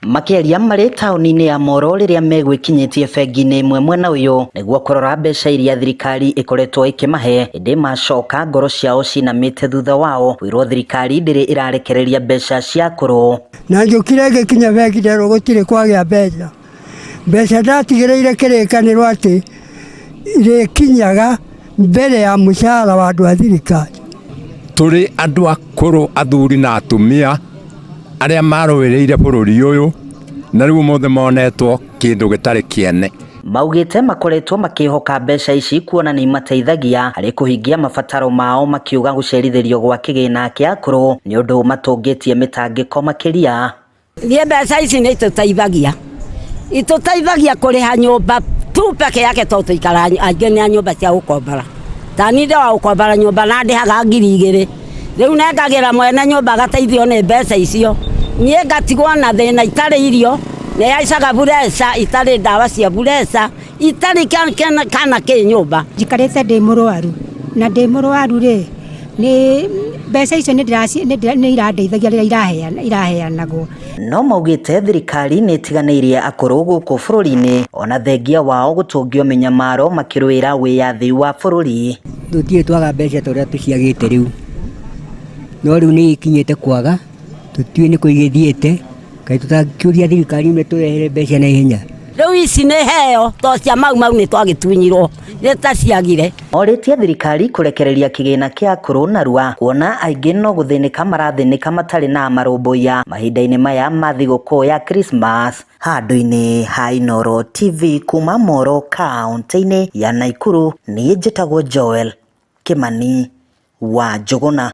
Makĩaria marĩ taũni-inĩ ya Moro rĩrĩa megwĩkinyĩtie bengi-inĩ ĩmwe mwena ũyũ nĩguo kũrora mbeca iria thirikari ĩkoretwo ĩkĩmahe, ĩndĩ macoka ngoro ciao cinamĩte thutha wao kwĩrwo thirikari ndĩrĩ ĩrarekereria mbeca cia akũrũ. Na njũkire ngĩkinya bengi nderwo gũtirĩ kwagĩa mbeca. Mbeca ndatigĩrĩire kĩrĩkanĩro atĩ irĩkinyaga mbere ya mũcara wa andũ a thirikari. Tũrĩ andũ akũrũ athuri na atumia arĩa marũĩrĩire bũrũri ũyũ na rĩu ũmũthĩ monetwo kĩndũ gĩtarĩ kĩene. Maugĩte makoretwo makĩhoka mbeca ici kuona nĩ imateithagia harĩ kũhingia mabataro mao, makiuga gũcerithĩrio gwa kĩgĩna kĩa akũrũ nĩ ũndũ matũngĩtie mĩtangĩko makĩria. Niĩ mbeca ici nĩ itũteithagia, itũteithagia kũrĩha nyũmba tu peke yake tondũ tũikaraga aingĩ nĩ a nyũmba cia gũkombora. Ta niĩ ndĩ wa gũkombora nyũmba na ndĩhaga 2000. Rĩu nengagĩra mwene nyũmba agateithio nĩ mbeca icio. Niĩ ngatigwo na thĩna itarĩ irio, nĩ haicaga bureca, itarĩ ndawa cia bureca, itarĩ kana kĩ nyũmba. Njikarĩte ndĩ mũrwaru, na ndĩ mũrwaru rĩ, nĩ mbeca icio nĩ irandeithagia rĩrĩa iraheanagwo. No maugĩte thirikari nĩ ĩtiganĩirie akũrũ gũkũ bũrũri-inĩ ona thengia wao gũtũngio mĩnyamaro makĩrũĩra wĩyathi wa bũrũri. Tũtirĩ twaga mbeca ta ũrĩa tũciagĩte rĩu, no rĩu nĩ ikinyĩte kwaga, tũtiũĩ nĩ kũ igĩthiĩte, kaĩ tũtangĩkĩũria thirikari ĩno ĩtũrehere mbeca na ihenya. Rĩu ici nĩ heo to cia Mau Mau nĩ twagĩtunyirwo nĩ ta ciagire. Orĩtie thirikari kũrekereria kĩgĩna kĩa akũrũ narua kuona aingĩ no gũthĩnĩka marathĩnĩka matarĩ na marũmbũiya mahinda-inĩ maya ma thigũkũ ya Christmas. Handũ-inĩ ha Inooro TV kuma Moro kaũntĩ-inĩ ya Nakuru, niĩ njĩtagwo Joel Kĩmani wa Njũgũna.